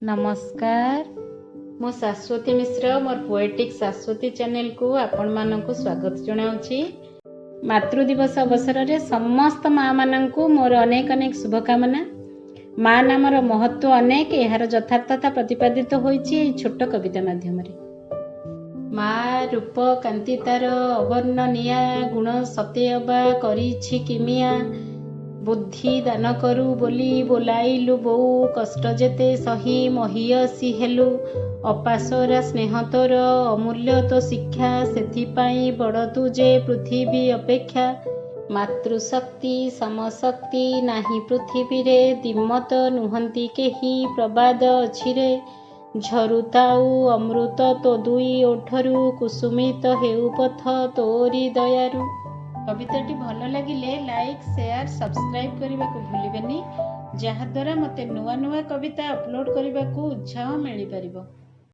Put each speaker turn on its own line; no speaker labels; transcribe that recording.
ନମସ୍କାର, ମୁଁ ଶାଶ୍ୱତୀ ମିଶ୍ର। ମୋର ପୋଏଟିକ୍ ଶାଶ୍ୱତୀ ଚ୍ୟାନେଲକୁ ଆପଣମାନଙ୍କୁ ସ୍ୱାଗତ ଜଣାଉଛି। ମାତୃ ଦିବସ ଅବସରରେ ସମସ୍ତ ମାଆମାନଙ୍କୁ ମୋର ଅନେକ ଅନେକ ଶୁଭକାମନା। ମା ନାମର ମହତ୍ଵ ଅନେକ, ଏହାର ଯଥାର୍ଥତା ପ୍ରତିପାଦିତ ହୋଇଛି ଏହି ଛୋଟ କବିତା ମାଧ୍ୟମରେ। ମା ରୂପ କାନ୍ତି ତାର ଅବର୍ଣ୍ଣନୀୟା, ଗୁଣ ସତେ ଅବା କରିଛି କିମିଆ। ବୁଦ୍ଧି ଦାନ କରୁ ବୋଲି ବୋଲାଇଲୁ ବୋଉ, କଷ୍ଟ ଯେତେ ସହି ମହିୟସୀ ହେଲୁ। ଅପାସୋରା ସ୍ନେହ ତୋର, ଅମୂଲ୍ୟ ତୋ ଶିକ୍ଷା, ସେଥିପାଇଁ ବଡ଼ ତୁ ଯେ ପୃଥିବୀ ଅପେକ୍ଷା। ମାତୃଶକ୍ତି ସମଶକ୍ତି ନାହିଁ ପୃଥିବୀରେ, ଦ୍ୱିମତ ନୁହନ୍ତି କେହି ପ୍ରବାଦ ଅଛି ରେ। ଝରୁଥାଉ ଅମୃତ ତୋ ଦୁଇ ଓଠରୁ, କୁସୁମିତ ହେଉ ପଥ ତୋରି ଦୟାରୁ। କବିତାଟି ଭଲ ଲାଗିଲେ ଲାଇକ୍, ସେୟାର, ସବସ୍କ୍ରାଇବ୍ କରିବାକୁ ଭୁଲିବେନି, ଯାହାଦ୍ୱାରା ମୋତେ ନୂଆ ନୂଆ କବିତା ଅପଲୋଡ଼ କରିବାକୁ ଉତ୍ସାହ ମିଳିପାରିବ।